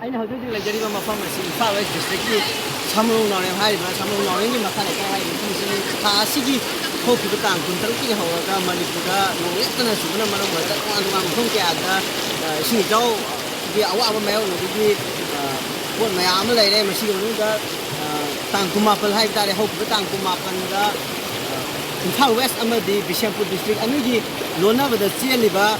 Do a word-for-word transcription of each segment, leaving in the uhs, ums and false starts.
ꯑꯩꯅ ꯍꯧꯖꯤꯛ ꯍꯧꯖꯤꯛ ꯂꯩꯖꯔꯤꯕ ꯃꯐꯝ ꯑꯁꯤ ꯏꯝꯐꯥꯜ ꯋꯦꯁ ꯗꯤꯁꯇ꯭ꯔꯤꯛꯀꯤ ꯁꯥꯃꯔꯣꯡ ꯅꯥꯎꯔꯦꯝ ꯍꯥꯏꯔꯤꯕ ꯁꯥꯃꯔꯣꯡ ꯅꯥꯎꯔꯦꯝꯒꯤ ꯃꯈꯥ ꯂꯩꯀꯥꯏ ꯍꯥꯏꯔꯤꯕ ꯃꯐꯝ ꯑꯁꯤꯅꯤ꯫ ꯊꯥ ꯑꯁꯤꯒꯤ ꯍꯧꯈꯤꯕ ꯇꯥꯡ ꯀꯨꯟꯇꯔꯨꯛꯇꯒꯤ ꯍꯧꯔꯒ ꯃꯅꯤꯄꯨꯔꯗ ꯅꯣꯡ ꯂꯦꯞꯇꯅ ꯆꯨꯕꯅ ꯃꯔꯝ ꯑꯣꯏꯔꯒ ꯇꯣꯉꯥꯟ ꯇꯣꯉꯥꯟꯕ ꯃꯐꯝ ꯀꯌꯥꯗ, ꯑ, ꯏꯁꯤꯡ ꯏꯆꯥꯎꯒꯤ ꯑꯋꯥꯕ ꯃꯥꯌꯣꯛꯅꯕꯒꯤ, ꯑ, ꯄꯣꯠ ꯃꯌꯥꯝ ꯑꯃ ꯂꯩꯔꯦ꯫ ꯃꯁꯤꯒꯤ ꯃꯅꯨꯡꯗ, ꯑ, ꯇꯥꯡ ꯀꯨꯟꯃꯥꯄꯜ ꯍꯥꯏꯕ ꯇꯥꯔꯦ, ꯍꯧꯈꯤꯕ ꯇꯥꯡ ꯀꯨꯟꯃꯥꯄꯜꯗ, ꯑ, ꯏꯝꯐꯥꯜ ꯋꯦꯁ ꯑꯃꯗꯤ ꯕꯤꯁꯦꯝꯄꯨꯔ ꯗꯤꯁꯇ꯭ꯔꯤꯛ ꯑꯅꯤꯒꯤ ꯂꯣꯟꯅꯕꯗ ꯆꯦꯜꯂꯤꯕ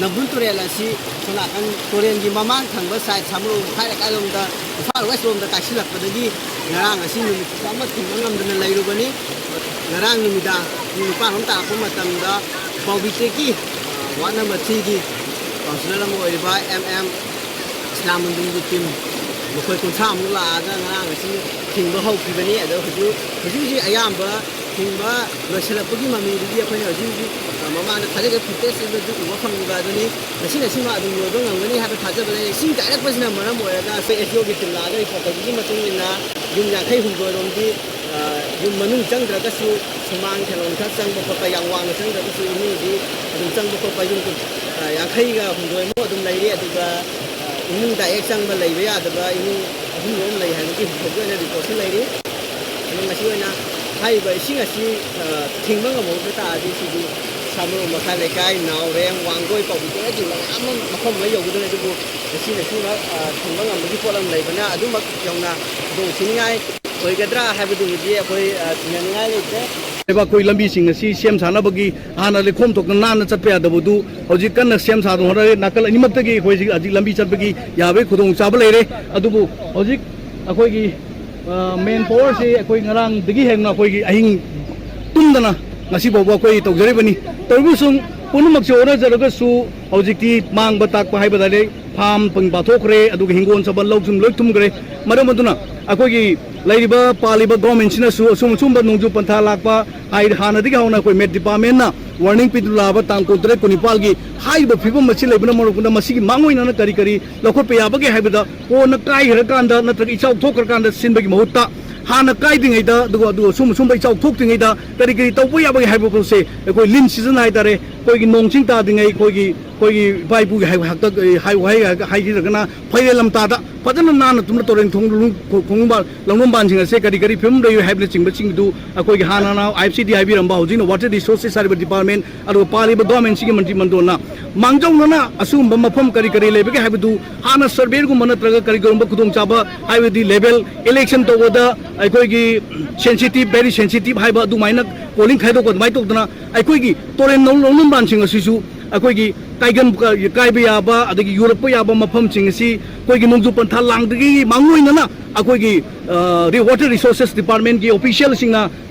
ꯅꯝꯕꯨꯜ ꯇꯨꯔꯦꯜ ꯑꯁꯤ ꯁꯣꯝ ꯅꯥꯀꯟ ꯇꯨꯔꯦꯜꯒꯤ ꯃꯃꯥꯡ ꯊꯪꯕ ꯁꯥꯏꯠ ꯁꯥꯃꯔꯣꯡ ꯃꯈꯥꯏ ꯂꯩꯀꯥꯏꯔꯣꯝꯗ ꯏꯝꯐꯥꯜ ꯋꯦꯁ ꯂꯣꯝꯗ ꯀꯥꯏꯁꯤꯜꯂꯛꯄꯗꯒꯤ ꯉꯔꯥꯡ ꯑꯁꯤ ꯅꯨꯃꯤꯠ ꯆꯨꯞꯄ ꯑꯃ ꯊꯤꯡꯕ ꯉꯝꯗꯅ ꯂꯩꯔꯨꯕꯅꯤ꯫ ꯉꯔꯥꯡ ꯅꯨꯃꯤꯗꯥꯡ ꯄꯨꯡ ꯅꯤꯄꯥꯟ ꯔꯣꯝ ꯇꯥꯔꯛꯄ ꯃꯇꯝꯗ ꯄꯥꯎꯕꯤꯇꯦꯛꯀꯤ, ꯑ, ꯋꯥꯔꯗ ꯅꯝꯕꯔ ꯊ꯭ꯔꯤꯒꯤ ꯀꯥꯎꯟꯁꯤꯂꯔ ꯑꯃ ꯑꯣꯏꯔꯤꯕ ꯑꯦꯝ ꯑꯦꯝ ꯏꯁꯂꯥꯃꯨꯗꯤꯟꯒꯤ ꯇꯤꯝ ꯃꯈꯣꯏ ꯀꯨꯟꯊ꯭ꯔꯥꯃꯨꯛ ꯂꯥꯛꯑꯒ ꯉꯔꯥꯡ ꯑꯁꯤ ꯊꯤꯡꯕ ꯍꯧꯈꯤꯕꯅꯤ꯫ ꯑꯗꯣ ꯍꯧꯖꯤꯛ, ꯍꯧꯖꯤꯛ ꯍꯧꯖꯤꯛ ꯑꯌꯥꯝꯕ ꯊꯤꯡꯕ ꯂꯣꯏꯁꯤꯜꯂꯛꯄꯒꯤ ꯃꯃꯤꯗꯨꯗꯤ ꯑꯩꯈꯣꯏꯅ ꯍꯧꯖꯤꯛ ꯍꯧꯖꯤꯛ, ꯑ, ꯃꯃꯥꯡꯗ ꯊꯥꯖꯗ ꯐꯨꯇꯦꯖꯁꯤꯡꯗꯁꯨ ꯎꯕ ꯐꯪꯉꯤꯕ ꯑꯗꯨꯅꯤ꯫ ꯉꯁꯤ ꯉꯁꯤꯃꯛ ꯑꯗꯨꯝ ꯂꯣꯏꯕ ꯉꯝꯒꯅꯤ ꯍꯥꯏꯕ ꯊꯥꯖꯕ ꯂꯩ꯫ ꯏꯁꯤꯡ ꯆꯥꯏꯔꯛꯄꯁꯤꯅ ꯃꯔꯝ ꯑꯣꯏꯔꯒ ꯑꯩꯈꯣꯏ ꯑꯦꯁ ꯗꯤ ꯑꯣꯒꯤ ꯇꯤꯝ ꯂꯥꯛꯑꯒ ꯔꯤꯄꯣꯔꯠ ꯇꯧꯕꯒꯤ ꯃꯇꯨꯡ ꯏꯟꯅ ꯌꯨꯝ ꯌꯥꯡꯈꯩ ꯍꯨꯝꯗꯣꯏꯔꯣꯝꯗꯤ, ꯑ, ꯌꯨꯝ ꯃꯅꯨꯡ ꯆꯪꯗ꯭ꯔꯒꯁꯨ ꯁꯨꯃꯥꯡ ꯊꯦꯂꯣꯡ ꯈꯔ ꯆꯪꯕ ꯈꯣꯠꯄ ꯌꯥꯝ ꯋꯥꯡꯅ ꯆꯪꯗ꯭ꯔꯒꯁꯨ ꯏꯃꯨꯡꯗꯤ ꯑꯗꯨꯝ ꯆꯪꯕ ꯈꯣꯠꯄ ꯌꯨꯝ, ꯑ, ꯌꯥꯡꯈꯩꯒ ꯍꯨꯝꯗꯣꯏꯃꯨꯛ ꯑꯗꯨꯝ ꯂꯩꯔꯤ꯫ ꯑꯗꯨꯒ, ꯑ, ꯏꯃꯨꯡ ꯗꯥꯏꯔꯦꯛ ꯆꯪꯕ ꯂꯩꯕ ꯌꯥꯗꯕ ꯏꯃꯨꯡ ꯑꯍꯨꯝ ꯂꯣꯝ ꯂꯩ ꯍꯥꯏꯕꯒꯤ ꯍꯧꯖꯤꯛ ꯑꯣꯏꯅ ꯔꯤꯄꯣꯔꯠꯁꯨ ꯂꯩꯔꯤ꯫ ꯑꯗꯨ ꯃꯁꯤ ꯑꯣꯏꯅ ꯍꯥꯏꯔꯤꯕ ꯏꯁꯤꯡ ꯑꯁꯤ, ꯑ, ꯊꯤꯡꯕ ꯉꯝꯍꯧꯗ ꯇꯥꯔꯗꯤ ꯁꯤꯗꯤ ꯁꯥꯃꯔꯣꯡ ꯃꯈꯥ ꯂꯩꯀꯥꯏ, ꯅꯥꯎꯔꯦꯝ, ꯋꯥꯡꯒꯣꯏ, ꯄꯥꯎꯕꯤꯇꯦꯛ ꯍꯥꯏꯗꯤ ꯃꯌꯥꯝ ꯑꯃ ꯃꯐꯝ ꯑꯃ ꯌꯧꯒꯗꯕꯅꯤ꯫ ꯑꯗꯨꯕꯨ ꯉꯁꯤ ꯉꯁꯤꯃꯛ, ꯑ, ꯊꯤꯡꯕ ꯉꯝꯕꯒꯤ ꯄꯣꯠ ꯑꯃ ꯂꯩꯕꯅ ꯑꯗꯨꯃꯛ ꯌꯧꯅ ꯈꯨꯗꯣꯡ ꯊꯤꯅꯤꯡꯉꯥꯏ ꯑꯣꯏꯒꯗ꯭ꯔꯥ ꯍꯥꯏꯕꯗꯨꯃꯗꯤ ꯑꯩꯈꯣꯏ, ꯑ, ꯆꯤꯡꯅꯅꯤꯡꯉꯥꯏ ꯂꯩꯇ꯭ꯔꯦ꯫ ꯑꯩꯈꯣꯏ ꯂꯝꯕꯤꯁꯤꯡ ꯑꯁꯤ ꯁꯦꯝ ꯁꯥꯅꯕꯒꯤ ꯍꯥꯟꯅ ꯂꯩꯈꯣꯝ ꯊꯣꯛꯇ ꯅꯥꯟꯅ ꯆꯠꯄ ꯌꯥꯗꯕꯗꯨ ꯍꯧꯖꯤꯛ ꯀꯟꯅ ꯁꯦꯝ ꯁꯥꯗꯨꯅ ꯍꯣꯠꯅꯔꯦ꯫ ꯅꯥꯀꯜ ꯑꯅꯤꯃꯛꯇꯒꯤ ꯑꯩꯈꯣꯏ ꯍꯧꯖꯤꯛ, ꯍꯧꯖꯤꯛ ꯂꯝꯕꯤ ꯆꯠꯄꯒꯤ ꯌꯥꯕꯒꯤ ꯈꯨꯗꯣꯡꯆꯥꯕ ꯂꯩꯔꯦ꯫ ꯑꯗꯨꯕꯨ ꯍꯧꯖꯤꯛ ꯑꯩꯈꯣꯏꯒꯤ, ꯑ, ꯃꯦꯟ ꯄꯥꯋꯔꯁꯤ ꯑꯩꯈꯣꯏ ꯉꯔꯥꯡꯗꯒꯤ ꯍꯦꯟꯅ ꯑꯩꯈꯣꯏꯒꯤ ꯑꯍꯤꯡ ꯇꯨꯝꯗꯅ ꯉꯁꯤ ꯐꯥꯎꯕ ꯑꯩꯈꯣꯏ ꯇꯧꯖꯔꯤꯕꯅꯤ꯫ ꯇꯧꯔꯤꯕꯁꯨ ꯄꯨꯝꯅꯃꯛꯁꯦ ꯍꯣꯠꯅꯖꯔꯒꯁꯨ ꯍꯧꯖꯤꯛꯇꯤ ꯃꯥꯡꯕ ꯇꯥꯛꯄ ꯍꯥꯏꯕ ꯇꯥꯔꯦ꯫ ꯐꯥꯝ ꯄꯥꯊꯣꯛꯈ꯭ꯔꯦ, ꯑꯗꯨꯒ ꯍꯤꯡꯒꯣꯜ ꯁꯝꯕꯜ ꯂꯧ ꯁꯨꯝ ꯂꯣꯏ ꯊꯨꯝꯈ꯭ꯔꯦ꯫ ꯃꯔꯝ ꯑꯗꯨꯅ ꯑꯩꯈꯣꯏꯒꯤ ꯂꯩꯔꯤꯕ ꯄꯥꯜꯂꯤꯕ ꯒꯣꯔꯃꯦꯟꯁꯤꯅꯁꯨ ꯑꯁꯨꯝ ꯑꯁꯨꯝꯕ ꯅꯣꯡꯖꯨ ꯄꯟꯊꯥ ꯂꯥꯛꯄ ꯍꯥꯏ-, ꯍꯥꯟꯅꯗꯒꯤ ꯍꯧꯅ ꯑꯩꯈꯣꯏ ꯃꯦꯠ ꯗꯤꯄꯥꯔꯠꯃꯦꯟꯅ ꯋꯥꯔꯅꯤꯡ ꯄꯤꯗꯨꯅ ꯂꯥꯛꯑꯕ ꯇꯥꯡ ꯀꯨꯟꯇꯔꯦꯠ ꯀꯨꯟꯅꯤꯄꯥꯜꯒꯤ ꯍꯥꯏꯔꯤꯕ ꯐꯤꯕꯝ ꯑꯁꯤ ꯂꯩꯕꯅ ꯃꯔꯝ ꯑꯣꯏꯗꯨꯅ ꯃꯁꯤꯒꯤ ꯃꯥꯡꯑꯣꯏꯅꯅ ꯀꯔꯤ ꯀꯔꯤ ꯂꯧꯈꯠꯄ ꯌꯥꯕꯒꯦ ꯍꯥꯏꯕꯗ ꯀꯣꯟꯅ ꯀꯥꯏꯈ꯭ꯔꯀꯥꯟꯗ ꯅꯠꯇ꯭ꯔꯒ ꯏꯆꯥꯎ ꯊꯣꯛꯈ꯭ꯔꯀꯥꯟꯗ ꯁꯤꯟꯕꯒꯤ ꯃꯍꯨꯠꯇ ꯍꯥꯟꯅ ꯀꯥꯏꯗ꯭ꯔꯤꯉꯩꯗ ꯑꯗꯨꯒ ꯑꯗꯨ ꯑꯁꯨꯝ ꯑꯁꯨꯝꯕ ꯏꯆꯥꯎ ꯊꯣꯛꯇ꯭ꯔꯤꯉꯩꯗ ꯀꯔꯤ ꯀꯔꯤ ꯇꯧꯕ ꯌꯥꯕꯒꯦ ꯍꯥꯏꯕ ꯄꯣꯠꯁꯦ ꯑꯩꯈꯣꯏ ꯂꯤꯟ ꯁꯤꯖꯟ ꯍꯥꯏꯇꯥꯔꯦ, ꯑꯩꯈꯣꯏꯒꯤ ꯅꯣꯡ ꯆꯤꯡ ꯇꯥꯗ꯭ꯔꯤꯉꯩ ꯑꯩꯈꯣꯏꯒꯤ ꯑꯩꯈꯣꯏꯒꯤ ꯏꯄꯥ ꯏꯄꯨꯒꯤ ꯍꯥꯛꯇꯛ ꯍꯥꯏ ꯋꯥꯍꯩ ꯍꯥꯏꯔꯒꯅ ꯐꯩꯔꯦꯜ ꯂꯝꯇꯥꯗ ꯐꯖꯅ ꯅꯥꯟꯅ ꯇꯨꯝꯅ ꯇꯨꯔꯦꯟ ꯈꯣꯡ ꯈꯣꯡꯕ ꯂꯧꯅꯨꯡ ꯄꯥꯟꯁꯤꯡ ꯑꯁꯦ ꯀꯔꯤ ꯀꯔꯤ ꯐꯤꯕꯝ ꯂꯩ ꯍꯥꯏꯕꯅꯆꯤꯡꯕꯁꯤꯡꯗꯨ ꯑꯩꯈꯣꯏꯒꯤ ꯍꯥꯟꯅ ꯑꯥꯏ ꯑꯦꯐ ꯁꯤ ꯗꯤ ꯍꯥꯏꯕꯤꯔꯝꯕ, ꯍꯧꯖꯤꯛꯅ ꯋꯥꯇꯔ ꯔꯤꯁꯣꯔꯁꯦꯁ ꯍꯥꯏꯔꯤꯕ ꯗꯤꯄꯥꯔꯠꯃꯦꯟ, ꯑꯗꯨꯒ ꯄꯥꯜꯂꯤꯕ ꯒꯣꯔꯃꯦꯟꯁꯤꯒꯤ ꯃꯟꯇ꯭ꯔꯤ ꯃꯟꯗꯣꯟꯅ ꯃꯥꯡꯖꯧꯅꯅ ꯑꯁꯤꯒꯨꯝꯕ ꯃꯐꯝ ꯀꯔꯤ ꯀꯔꯤ ꯂꯩꯕꯒꯦ ꯍꯥꯏꯕꯗꯨ ꯍꯥꯟꯅ ꯁꯔꯚꯦꯒꯨꯝꯕ ꯅꯠꯇ꯭ꯔꯒ ꯀꯔꯤꯒꯨꯝꯕ ꯈꯨꯗꯣꯡꯆꯥꯕ, ꯍꯥꯏꯕꯗꯤ ꯂꯦꯚꯦꯜ ꯏꯂꯦꯛꯁꯟ ꯇꯧꯕꯗ ꯑꯩꯈꯣꯏꯒꯤ ꯁꯦꯟꯁꯤꯇꯤꯞ, ꯚꯦꯔꯤ ꯁꯦꯟꯁꯤꯇꯤꯞ ꯍꯥꯏꯕ ꯑꯗꯨꯃꯥꯏꯅ ꯄꯣꯂꯤꯡ ꯈꯥꯏꯗꯣꯛꯄ ꯑꯗꯨꯃꯥꯏꯅ ꯇꯧꯗꯅ ꯑꯩꯈꯣꯏꯒꯤ ꯇꯨꯔꯦꯜ ꯂꯧ-, ꯂꯧꯅꯨꯡꯕꯥꯟꯁꯤꯡ ꯑꯁꯤꯁꯨ ꯑꯩꯈꯣꯏꯒꯤ ꯀꯥꯏꯒꯟ-, ꯀꯥꯏꯕ ꯌꯥꯕ, ꯑꯗꯒꯤ ꯌꯨꯔꯛꯄ ꯌꯥꯕ ꯃꯐꯝꯁꯤꯡ ꯑꯁꯤ ꯑꯩꯈꯣꯏꯒꯤ ꯅꯣꯡꯖꯨ ꯄꯟꯊꯥ ꯂꯥꯡꯗꯒꯤ ꯃꯥꯡꯑꯣꯏꯅꯅ ꯑꯩꯈꯣꯏꯒꯤ, ꯑ, ꯔꯤ-, ꯋꯥꯇꯔ ꯔꯤꯁꯣꯔꯁꯦꯁ ꯗꯤꯄꯥꯔꯠꯃꯦꯟꯒꯤ ꯑꯣꯐꯤꯁꯤꯌꯦꯜꯁꯤꯡꯅ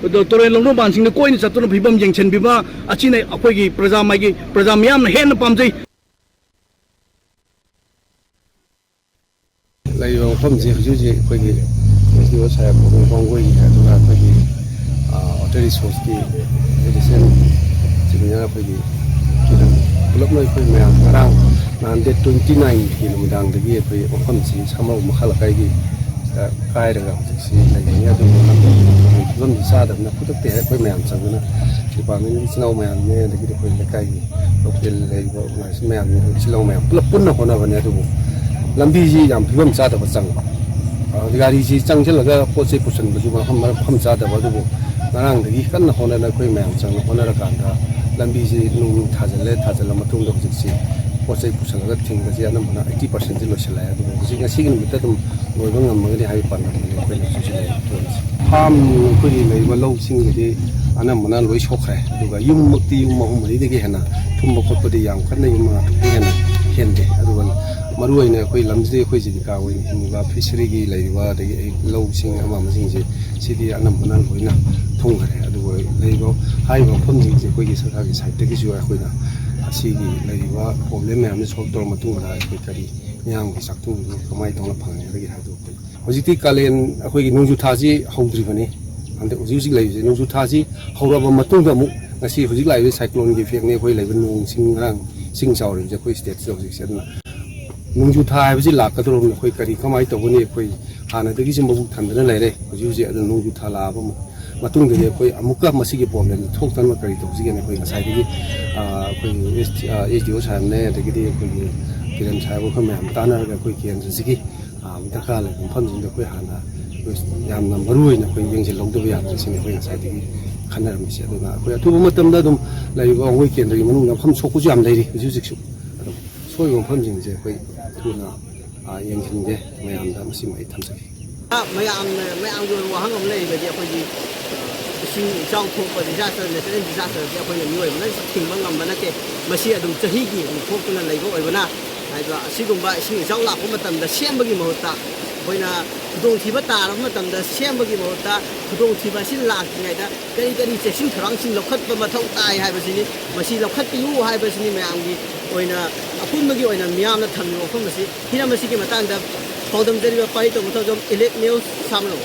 ꯇꯨꯔꯦꯜ ꯂꯧꯅꯨꯡꯕꯥꯟꯁꯤꯡꯗ ꯀꯣꯏꯅ ꯆꯠꯇꯨꯅ ꯐꯤꯕꯝ ꯌꯦꯡꯁꯤꯟꯕꯤꯕ ꯑꯁꯤꯅ ꯑꯩꯈꯣꯏꯒꯤ ꯄ꯭ꯔꯖꯥ ꯃꯥꯏꯒꯤ, ꯄ꯭ꯔꯖꯥ ꯃꯤꯌꯥꯝꯅ ꯍꯦꯟꯅ ꯄꯥꯝꯖꯩ꯫ ꯂꯩꯔꯤꯕ ꯃꯐꯝꯁꯤ ꯍꯧꯖꯤꯛ ꯍꯧꯖꯤꯛ ꯑꯩꯈꯣꯏꯒꯤ ꯑꯦꯁ ꯗꯤ ꯑꯣ ꯁꯥꯍꯦꯕ ꯄꯥꯎꯃꯩ ꯄꯥꯎꯃꯩꯒꯤ, ꯑꯗꯨꯒ ꯑꯩꯈꯣꯏꯒꯤ, ꯑ, ꯋꯥꯇꯔ ꯔꯤꯁꯣꯔꯁꯀꯤ ꯑꯦꯁꯣꯁꯤꯌꯦꯁꯟꯁꯤꯡꯅ ꯑꯩꯈꯣꯏꯒꯤ ꯄꯨꯂꯞꯅ ꯑꯩꯈꯣꯏ ꯃꯌꯥꯝ ꯉꯔꯥꯡ ꯅꯍꯥꯟ ꯗꯦꯠ ꯇ꯭ꯋꯦꯟꯇꯤ ꯅꯥꯏꯟꯒꯤ ꯅꯨꯃꯤꯗꯥꯡꯗꯒꯤ ꯑꯩꯈꯣꯏ ꯃꯐꯝꯁꯤ ꯁꯥꯃꯔꯧ ꯃꯈꯥ ꯂꯩꯀꯥꯏꯒꯤ, ꯑ, ꯀꯥꯏꯔꯒ ꯍꯧꯖꯤꯛꯁꯤ ꯂꯩꯕꯅꯤ꯫ ꯑꯗꯨꯕꯨ ꯂꯝꯕꯤ ꯐꯤꯕꯝꯁꯤ ꯆꯥꯗꯕꯅ ꯈꯨꯗꯛꯇ ꯍꯦꯛ ꯑꯩꯈꯣꯏ ꯃꯌꯥꯝ ꯆꯪꯗꯨꯅ ꯗꯤꯄꯥꯔꯠꯃꯦꯟꯒꯤ ꯏꯆꯤꯜ ꯏꯅꯥꯎ ꯃꯌꯥꯝꯅꯦ, ꯑꯗꯒꯤꯗꯤ ꯑꯩꯈꯣꯏ ꯂꯩꯀꯥꯏꯒꯤ ꯂꯣꯀꯦꯜ ꯂꯩꯔꯤꯕ ꯑꯣꯔꯒꯅꯥꯏꯖꯦꯁꯟ ꯃꯌꯥꯝꯅꯦ, ꯏꯆꯤꯜ ꯏꯅꯥꯎ ꯃꯌꯥꯝ ꯄꯨꯂꯞ ꯄꯨꯟꯅ ꯍꯣꯠꯅꯕꯅꯦ꯫ ꯑꯗꯨꯕꯨ ꯂꯝꯕꯤꯁꯤ ꯌꯥꯝ ꯐꯤꯕꯝ ꯆꯥꯗꯕ ꯆꯪꯕ, ꯑꯗꯩ ꯒꯥꯔꯤꯁꯤ ꯆꯪꯁꯤꯜꯂꯒ ꯄꯣꯠ ꯆꯩ ꯄꯨꯁꯟꯕꯁꯨ ꯃꯐꯝ, ꯃꯐꯝ ꯆꯥꯗꯕ꯫ ꯑꯗꯨꯕꯨ ꯉꯔꯥꯡꯗꯒꯤ ꯀꯟꯅ ꯍꯣꯠꯅꯅ ꯑꯩꯈꯣꯏ ꯃꯌꯥꯝ ꯆꯪꯅ ꯍꯣꯠꯅꯔꯀꯥꯟꯗ ꯂꯝꯕꯤꯁꯤ ꯅꯨꯡ ꯊꯥꯖꯤꯜꯂꯦ, ꯊꯥꯖꯤꯜꯂ ꯃꯇꯨꯡꯗ ꯍꯧꯖꯤꯛꯁꯤ ꯄꯣꯠ ꯆꯩ ꯄꯨꯁꯜꯂꯒ ꯊꯤꯡꯕꯁꯦ ꯑꯅꯝꯕꯅ ꯑꯩꯠꯇꯤ ꯄꯥꯔꯁꯦꯟꯁꯤ ꯂꯣꯏꯁꯤꯜꯂꯛꯑꯦ꯫ ꯑꯗꯨꯕꯨ ꯍꯧꯖꯤꯛ ꯉꯁꯤꯒꯤ ꯅꯨꯃꯤꯠꯇ ꯑꯗꯨꯝ ꯂꯣꯏꯕ ꯉꯝꯃꯒꯅꯤ ꯍꯥꯏꯕꯒꯤ ꯄꯥꯟꯗꯝꯗꯅꯤ ꯑꯩꯈꯣꯏꯅ ꯍꯧꯖꯤꯛ ꯍꯧꯖꯤꯛ ꯂꯩꯔꯤꯕ ꯐꯤꯕꯝꯁꯦ꯫ ꯐꯥꯝ ꯑꯩꯈꯣꯏꯒꯤ ꯂꯩꯔꯤꯕ ꯂꯧꯁꯤꯡꯒꯤꯗꯤ ꯑꯅꯝꯕꯅ ꯂꯣꯏ ꯁꯣꯛꯈ꯭ꯔꯦ꯫ ꯑꯗꯨꯒ ꯌꯨꯝꯃꯛꯇꯤ ꯌꯨꯝ ꯑꯍꯨꯝ ꯃꯔꯤꯗꯒꯤ ꯍꯦꯟꯅ ꯊꯨꯝꯕ ꯈꯣꯠꯄꯗꯤ ꯌꯥꯝ ꯀꯟꯅ ꯌꯨꯝ ꯃꯉꯥ ꯇꯔꯨꯛꯇꯒꯤ ꯍꯦꯟꯅ ꯍꯦꯟꯗꯦ꯫ ꯑꯗꯨꯒ ꯃꯔꯨꯑꯣꯏꯅ ꯑꯩꯈꯣꯏ ꯂꯝꯁꯤꯗ ꯑꯩꯈꯣꯏ ꯖꯤꯕꯤꯀꯥ ꯑꯣꯏꯅ ꯍꯤꯡꯉꯤꯕ ꯐꯤꯁꯔꯤꯒꯤ ꯂꯩꯔꯤꯕ, ꯑꯗꯒꯤ ꯑꯩ ꯂꯧꯁꯤꯡ ꯑꯃ ꯑꯃꯁꯤꯡꯁꯦ ꯁꯤꯗꯤ ꯑꯅꯝꯕꯅ ꯂꯣꯏꯅ ꯊꯨꯝꯈ꯭ꯔꯦ꯫ ꯑꯗꯨꯒ ꯂꯩꯔꯤꯕ, ꯍꯥꯏꯔꯤꯕ ꯃꯐꯝꯁꯤꯡꯁꯦ ꯑꯩꯈꯣꯏꯒꯤ ꯁꯔꯀꯥꯔꯒꯤ ꯁꯥꯏꯠꯇꯒꯤꯁꯨ ꯑꯩꯈꯣꯏꯅ ꯑꯁꯤꯒꯤ ꯂꯩꯔꯤꯕ ꯄ꯭ꯔꯣꯕ꯭ꯂꯦꯝ ꯃꯌꯥꯝꯁꯦ ꯁꯣꯜꯕ ꯇꯧꯔ ꯃꯇꯨꯡꯗ ꯑꯩꯈꯣꯏ ꯀꯔꯤ ꯃꯤꯌꯥꯝꯒꯤ ꯆꯥꯛꯊꯨꯡꯗꯨ ꯀꯃꯥꯏꯅ ꯇꯧꯅ ꯐꯪꯒꯗꯒꯦ ꯍꯥꯏꯕꯗꯨ ꯑꯩꯈꯣꯏ ꯍꯧꯖꯤꯛꯇꯤ ꯀꯥꯂꯦꯟ, ꯑꯩꯈꯣꯏꯒꯤ ꯅꯣꯡꯖꯨ ꯊꯥꯁꯤ ꯍꯧꯗ꯭ꯔꯤꯕꯅꯤ꯫ ꯍꯟꯗꯛ ꯍꯧꯖꯤꯛ ꯍꯧꯖꯤꯛ ꯂꯩꯔꯤꯁꯦ ꯅꯣꯡꯖꯨ ꯊꯥꯁꯤ ꯍꯧꯔꯕ ꯃꯇꯨꯡꯗ ꯑꯃꯨꯛ ꯉꯁꯤ ꯍꯧꯖꯤꯛ ꯂꯥꯛꯏꯕ ꯁꯥꯏꯀ꯭ꯂꯣꯟꯒꯤ ꯏꯐꯦꯛꯅꯤ ꯑꯩꯈꯣꯏ ꯂꯩꯕ ꯅꯣꯡ ꯁꯤꯡ ꯉꯔꯥꯡ ꯏꯁꯤꯡ ꯆꯥꯎꯔꯤꯕꯁꯦ ꯑꯩꯈꯣꯏ ꯁ꯭ꯇꯦꯠꯁꯤꯗ ꯍꯧꯖꯤꯛꯁꯦ꯫ ꯑꯗꯨꯅ ꯅꯣꯡꯖꯨ ꯊꯥ ꯍꯥꯏꯕꯁꯤ ꯂꯥꯛꯀꯗꯧꯔꯕꯅꯤ꯫ ꯑꯩꯈꯣꯏ ꯀꯔꯤ ꯀꯃꯥꯏꯅ ꯇꯧꯒꯅꯤ? ꯑꯩꯈꯣꯏ ꯍꯥꯟꯅꯗꯒꯤꯁꯨ ꯃꯕꯨꯛ ꯊꯟꯗꯅ ꯂꯩꯔꯦ꯫ ꯍꯧꯖꯤꯛ ꯍꯧꯖꯤꯛ ꯑꯗꯨꯅ ꯅꯣꯡꯖꯨ ꯊꯥ ꯂꯥꯛꯑꯕ ꯑꯃꯨꯛ ꯃꯇꯨꯡꯗꯗꯤ ꯑꯩꯈꯣꯏ ꯑꯃꯨꯛꯀ ꯃꯁꯤꯒꯤ ꯄ꯭ꯔꯣꯕ꯭ꯂꯦꯝꯁꯦ ꯊꯣꯛꯇꯅꯕ ꯀꯔꯤ ꯇꯧꯁꯤꯒꯦꯅ ꯑꯩꯈꯣꯏ ꯉꯁꯥꯏꯗꯒꯤ, ꯑ, ꯑꯩꯈꯣꯏꯒꯤ ꯑꯦꯁ ꯗꯤ ꯑꯣ ꯁꯥꯍꯦꯕꯅꯦ, ꯑꯗꯒꯤꯗꯤ ꯑꯩꯈꯣꯏꯒꯤ ꯀꯤꯔꯟ ꯁꯥꯍꯦꯕ, ꯑꯩꯈꯣꯏ ꯃꯌꯥꯝ ꯇꯥꯟꯅꯔꯒ ꯑꯩꯈꯣꯏ ꯀꯦꯟꯗ꯭ꯔꯁꯤꯒꯤ, ꯑ, ꯗꯔꯀꯥꯔ ꯂꯩꯕ ꯃꯐꯝꯁꯤꯡꯗ ꯑꯩꯈꯣꯏ ꯍꯥꯟꯅ ꯑꯩꯈꯣꯏ ꯌꯥꯝꯅ ꯃꯔꯨ ꯑꯣꯏꯅ ꯑꯩꯈꯣꯏ ꯌꯦꯡꯁꯤꯜꯍꯧꯗꯕ ꯌꯥꯗ꯭ꯔꯦ ꯁꯤꯅꯤ ꯑꯩꯈꯣꯏ ꯉꯁꯥꯏꯗꯒꯤ ꯈꯟꯅꯔꯝꯃꯤꯁꯦ꯫ ꯑꯗꯨꯅ ꯑꯩꯈꯣꯏ ꯑꯊꯨꯕ ꯃꯇꯝꯗ ꯑꯗꯨꯝ ꯂꯩꯔꯤꯕ ꯑꯩꯈꯣꯏ ꯀꯦꯟꯗ꯭ꯔꯒꯤ ꯃꯅꯨꯡꯗ ꯃꯐꯝ ꯁꯣꯛꯄꯁꯨ ꯌꯥꯝ ꯂꯩꯔꯤ ꯍꯧꯖꯤꯛ ꯍꯧꯖꯤꯛꯁꯨ꯫ ꯑꯗꯨꯝ ꯁꯣꯏꯔꯤꯕ ꯃꯐꯝꯁꯤꯡꯁꯦ ꯑꯩꯈꯣꯏ ꯊꯨꯅ, ꯑ, ꯌꯦꯡꯁꯤꯟꯒꯦ꯫ ꯃꯌꯥꯝꯗ ꯃꯁꯤꯃ ꯑꯩ ꯊꯝꯖꯒꯦ꯫ ꯃꯌꯥꯝꯅ, ꯃꯌꯥꯝꯒꯤ ꯑꯣꯏꯕ ꯋꯥꯍꯪ ꯑꯃ ꯂꯩꯔꯤꯕꯗꯤ ꯑꯩꯈꯣꯏꯒꯤ, ꯑ, ꯏꯁꯤꯡ ꯏꯆꯥꯎ ꯊꯣꯛꯄ disaster, natural disasterꯁꯦ ꯑꯩꯈꯣꯏꯅ ꯃꯤꯑꯣꯏꯕꯅ ꯊꯤꯡꯕ ꯉꯝꯕ ꯅꯠꯇꯦ꯫ ꯃꯁꯤ ꯑꯗꯨꯝ ꯆꯍꯤꯒꯤ ꯑꯗꯨꯝ ꯊꯣꯛꯇꯨꯅ ꯂꯩꯕ ꯑꯣꯏꯕꯅ, ꯍꯥꯏꯕ ꯑꯁꯤꯒꯨꯝꯕ ꯏꯁꯤꯡ ꯏꯆꯥꯎ ꯂꯥꯛꯄ ꯃꯇꯝꯗ ꯁꯦꯝꯕꯒꯤ ꯃꯍꯨꯠꯇ, ꯑꯩꯈꯣꯏꯅ ꯈꯨꯗꯣꯡꯊꯤꯕ ꯇꯥꯔꯕ ꯃꯇꯝꯗ ꯁꯦꯝꯕꯒꯤ ꯃꯍꯨꯠꯇ, ꯈꯨꯗꯣꯡꯊꯤꯕ ꯑꯁꯤ ꯂꯥꯛꯇ꯭ꯔꯤꯉꯩꯗ ꯀꯔꯤ ꯀꯔꯤ ꯆꯦꯛꯁꯤꯟ ꯊꯧꯔꯥꯡꯁꯤꯡ ꯂꯧꯈꯠꯄ ꯃꯊꯧ ꯇꯥꯏ ꯍꯥꯏꯕꯁꯤꯅꯤ꯫ ꯃꯁꯤ ꯂꯧꯈꯠꯄꯤꯌꯨ ꯍꯥꯏꯕꯁꯤꯅꯤ ꯃꯌꯥꯝꯒꯤ ꯑꯣꯏꯅ, ꯑꯄꯨꯟꯕꯒꯤ ꯑꯣꯏꯅ ꯃꯤꯌꯥꯝꯅ ꯊꯝꯂꯤꯕ ꯋꯥꯐꯝ ꯑꯁꯤ꯫ ꯍꯤꯔꯝ ꯑꯁꯤꯒꯤ ꯃꯇꯥꯡꯗ ꯄꯥꯎꯗꯝꯖꯔꯤꯕ ꯄꯥꯔꯤ ꯇꯧꯕ ꯊꯧꯖꯝ, Elite News, ꯁꯥꯃꯔꯧ꯫